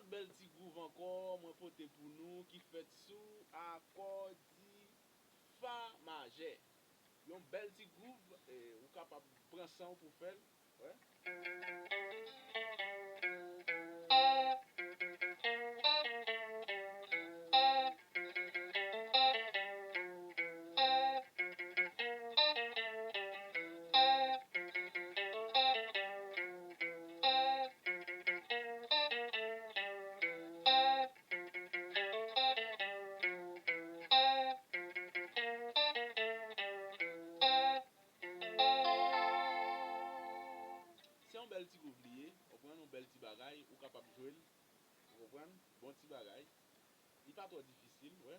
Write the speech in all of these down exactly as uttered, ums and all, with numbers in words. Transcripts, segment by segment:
Bèl ti gwouv ankò mwen pote pou nou ki fèt sou akò di fa majè. Yon bèl ti gwouv, eh, ou kapab pran san w pou fè l. Wè. Se yon bèl ti gwouv li ye, w konprann, yon bèl ti bagay, ou kapab jwe l, ou konprann, bon ti bagay. Li pa twò difisil, wè.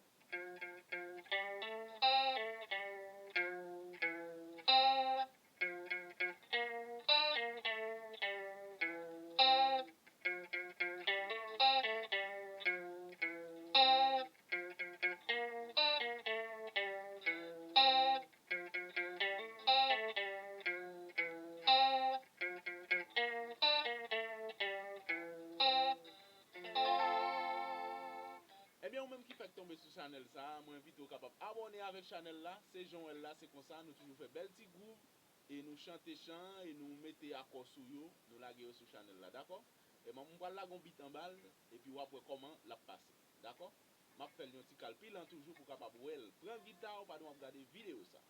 Ebyen, ou menm ki fèk tonbe sou chanèl sa a, mwen envite w kapab abòne avèk chanèl la. Se jan w wè l la, se konsa, nou toujou fè bèl ti gwouv, e nou chante chan, e nou mete akò sou yo, nou lage yo sou chanèl la, dakò? E mwen, m pral lage yon bit anba l, epi w ap wè kòman l ap pase, dakò? M ap fè l yon ti kalpilan toujou pou w kapab wè l. Pran gita w pandan w ap gade videyo sa.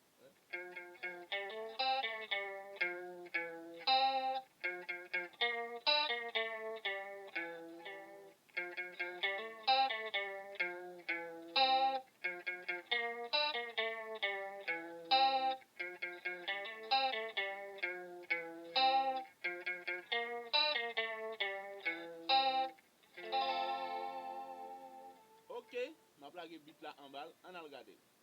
Ok, m ap lage bit la anba l, ann al gade l.